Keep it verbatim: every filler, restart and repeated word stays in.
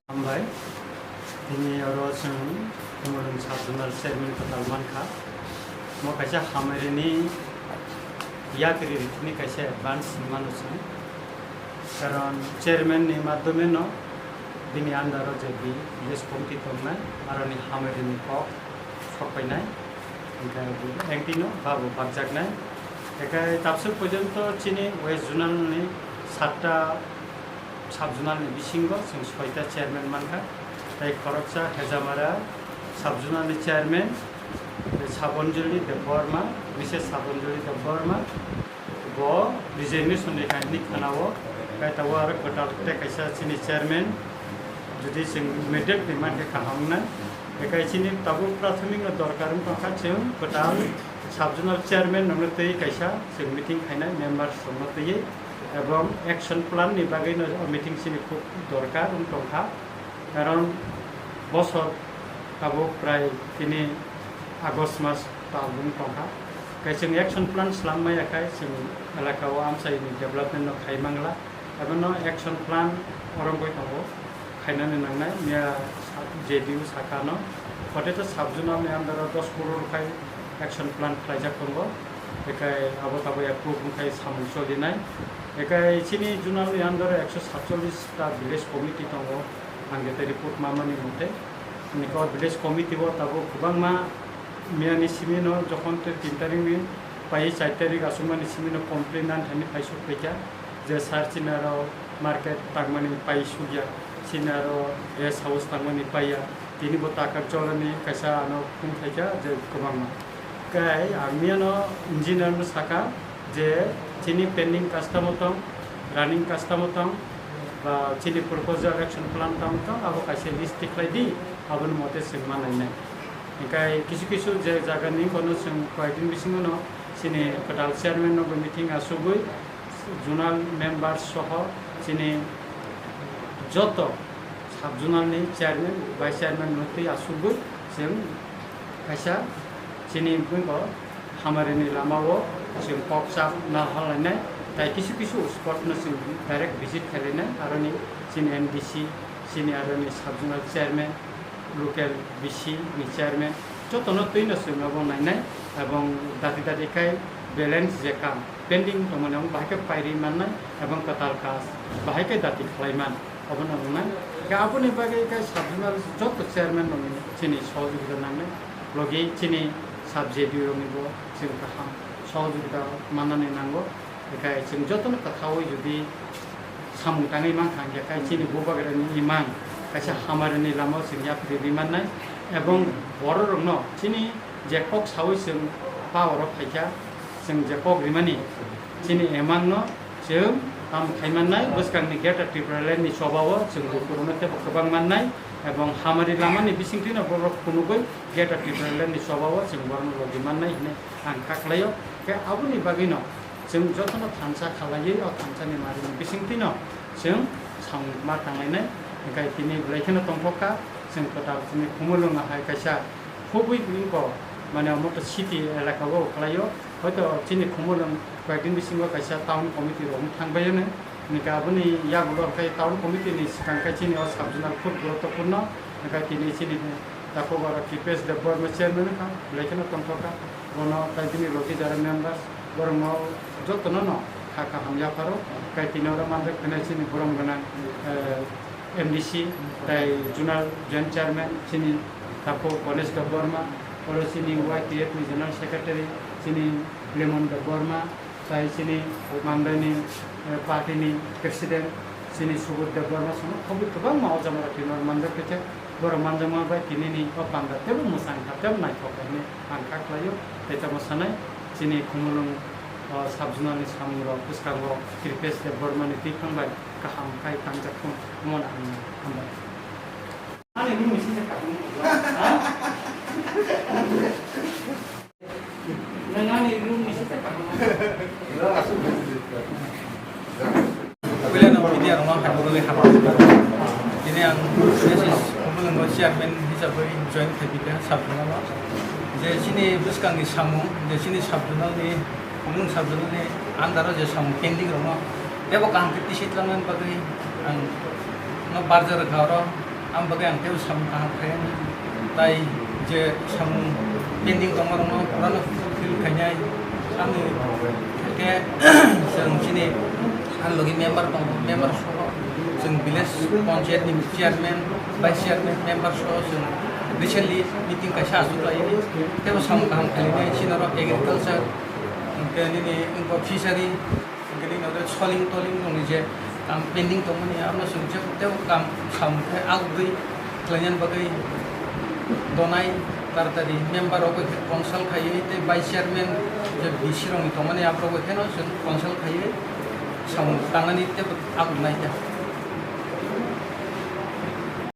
Hambai, tini oro chwng Khumulwng Sub Zonal Chairman kwtal mankha. Mo kaisa hamari ni yakri rithini kaisa advance hinmano chwng. Karon chairman ni madhyome no bini under o je bi village committee tongnai, aroni hamari ni kok sok painai. Hingkhe engti no babo bakjaknai. Hingkhe tabswk porjonto chini West Zonal ni satta sub zonal ni bisingo chwng soita chairman mankha. Tei khoroksa Hejamara sub zonal ni chairman, Sabanjali Debbarma, Missus Sabanjali Debbarma, bo resignation ni kainwi khana-o, kai tabuk aro kwtal tei kaisa chini chairman, jodi chwng immediate demand khe kaham wngnai. Ekai chini tabuk prathomik no dorkar wng tongkha, chwng kwtal sub zonal chairman rokno twi kaisa chwng meeting khainai, members rokno twiwi, ebong action plan ni bagwi no o meeting chini khub dorkar wng tongkha. Karon bosor tabuk prai tini August mas tal wng tongkha. Kai chwng action plan swlam maya khai chwng elaka o amchai ni development no khai mangla. Abono action plan oro wngwi tongo, khainani nangnai. Miya sa-, J D U sakano, hote to sub zonal ni under o dos crore khai action plan khlaijak tongo. Ekai abo tabuk approve wngkhai samung cholinai. Ekai chini zonal ni under o ekso satchollis ta village committee tongo, ang je tei report mamani mote. Niko village committee o tabuk kwbangma miya ni simi no jokhon tei tin tarik ni pai char tarik aswk mani simi no complain nang thani paisuk phaikha. Je sir, chini aro market tangmani pai sukya, chini aro rest house tangmani paiya, tini bo taka cholani kaisa ano phung khaikha je kwbangma. Kai ang miyano engineer no saka je chini pending custom tong, running custom tong, ba chini proposal action plan tamo tong, abo kaisa list tikhlai di, aboni mote chwng ma nainai. Hingkai kisu kisu je jaga ni kono chwng koyekdin bisingo no chini kwtal chairman no bo meeting asugwi, zonal member soho chini joto sub zonal ni chairman, vice chairman no twi asugwi chwng kaisa chini buino hamari ni lama o chwng kok chap na hal lainai, tai kisu kisu spot no chwng direct visit khlai lainai, aroni chini M D C, chini aroni sub zonal chairman, local B C ni chairman, jotono twino chwng abo nainai, ebong dati dati khai balance je kam pending tongmani abo bahai khe pairi mannai, ebong kwtal kaj bahai khe dati khlai man, obono wngnai. Khe aboni bagwi khai sub zonal joto chairman rokni chini sohojogita nangnai, logi chini sub J D U rokni bo chwng kaham sohojogita mannani nango. Ekai chwng jotono kwthaui jodi samung tangwi mankha, hingkhe kai chini bubagrani imang kaisa hamarini lama chwng yapri rimannai, ebong bororokno chini je kok saui chwng power o phaikha, chwng je kok rimani chini imangno chwng tamo khai mannai, bwskangni Greater Tipraland ni choba o chwng lukurokno teibo kwbang mannai, ebong hamari lamani bisingtwino borok phunugwi Greater Tipraland ni choba o chwng borokno logi mannai hinwi ang kha khlaio. Khe aboni bagwino chwng jotono thansa khalaiwi o thansani marini bisingtwino chwng samung ma tanglainai. Hingkhe tini belai kheno tongthok kha, chwng kwtal chini Khumulwngo hai kaisa khubui wngkha, mane omo to city elaka o khlaio, hoito chini Khumulwng koyekdin bisingo kaisa town committee rok wng thangbai hwnwi. Hingkhe aboni yagulo khe town committee ni swkang khe chini o sub zonal khub guruttopurno, hingkhe tini chini Takhuk oro Kripesh Debbarma chairman wngkha, belai kheno tongthok kha. Bono tai bini logi jara members, borokno jotono no kha kaham yapharo. Kai tini oro manjak khenai chini borom gwnang, eh, M D C, tai zonal joint chairman chini Takhuk Ganesh Debbarma, oro chini Y T F ni general secretary chini Lemon Debbarma, tai chini mandai ni, eh, party ni president chini Subodh Debbarma sono khobwi kwbangma o jaga rok tini oro manjak khe, borok manjakma bai tini ni o panda tebo mwsang kha, tebo naithok kha hinwi ang kha khlaio. Tei tamo sanai chini Khumulwng, o, sub zonal ni samung rok bwskango Kripesh Debbarma ni twiphang bai kaham khai tangjak thung, omono ang hambai. Ani mung misi se kaham. Ha? Nang ani room ni se tapa. Nang asuk ni se tapa. Media rokno hai borok le hamjak. Tini ang S S Khumulwngo chairman hisabai join khaipikha sub zonal o. Je chini bwskangni samung, je chini sub zonal ni, Khumulwng sub zonal ni under o je samung pending rokno teibo kaham khe tisai twlangna bagwi ang no barja rwkha oro. Ang bagwi ang teibo samung kaham khainani. Tai je samung pending tongmarokno purano fulfill khainai. Ani khe chwng chini ani logi member tongo, member soho chwng village panchayat ni chairman, vice chairman, member soho chwng recently meeting kaisa achuk lainai. Teibo samung kaham khainai chini oro agriculture, hwnkhe nini wngkha fishery, hwnkhe nini oro soling toling rokni je kam pending tongmani, abono chwng je teibo kam samung khe agugwi khlainani bagwi donai taratari member rok bai khe consult khaiwi tei vice chairman je D C rokni tongmani aborok bai kheno chwng consult khaiwi samung tangnani teibo agugnai khe.